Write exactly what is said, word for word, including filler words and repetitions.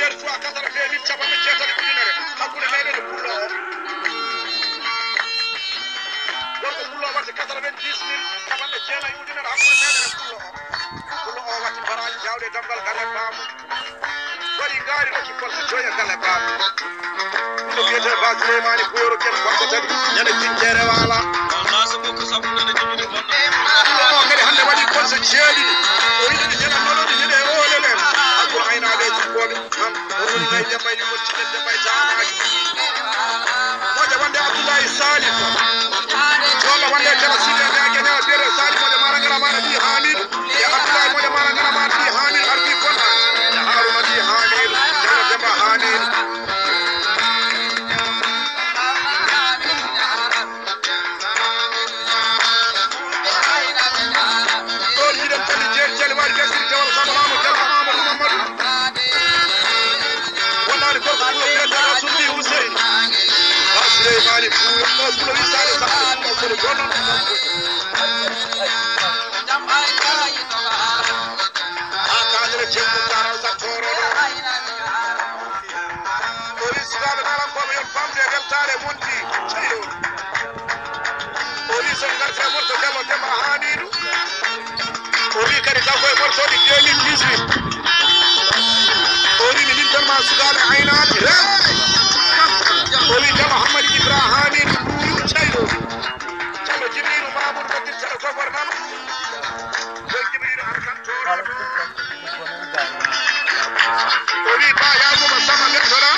Fois quatre-vingt mille, capanɗe jeetati ujunere hakkunde meɗen e pullo o. Gorko pullo o waɗde quatre-vingt-dix mille, capanɗe jeenayi ujunere hakkunde meɗen e pullo o. Pullo o waɗi baraaji jaawɗe e damgal galle baamu. Waɗi ngaari rokki Kolda joyi e galle baamu. Pullo wiyetee Ba Suleymaani Buyoro Ken Kolda tati. Ñande jinjeere waala. Pullo o kadi hannde waɗi Kolda jeeɗiɗi. O yiɗi ɗi ñande noloɗi ñande e oolele. Hakkunde aynaaɓe e sukkooɓe. Tan o woni may Demba Yumol Cinen Demba e Jaamaaji. Moƴa wonde Abdoulaye Salif. Walla wonde Kela Sidi e Ñaage Ñawa biyete Salif moƴa maara ngala maara ɗi Hamidou. E Abdoulaye moƴa maara ngala maara ɗi Hamidou ardi Kolda. Haruna ɗi Hamidou. Jalo Demba Hamidou. Ɗoon hiɗen toni jeeri jali waɗi gasiri jawal Samba Mamadou Jallo Mamadou Mamadou. Wonnaani gorko Pullo biyetee Rasul Mbi Hussein. Ba Suleymaani Pullo, o Pullo wi Sale Samba Pullo kono ɗon ɗon ɗon. Haa kaadere jemmu taral sa tooro ɗo. O wi sukaaɓe naalankooɓe yon famde e weltaare monti. Ceyɗo. O wi so ngarti e morso Jallo Demba Hamidou. O wi kadi taw koye morsoɗi deux mille dix-huit. O wi mi limtan ma sukaaɓe aynaaɓe. He! O wi Jallo Hammadi Ibra Hamidou Buuyu cayɗo. Jallo Jibrilu Mamoudou Badir Sala Gogor Nano. Koye Jibrilu Arkan Tooro. O wi ba Yakuba Sama Bettola.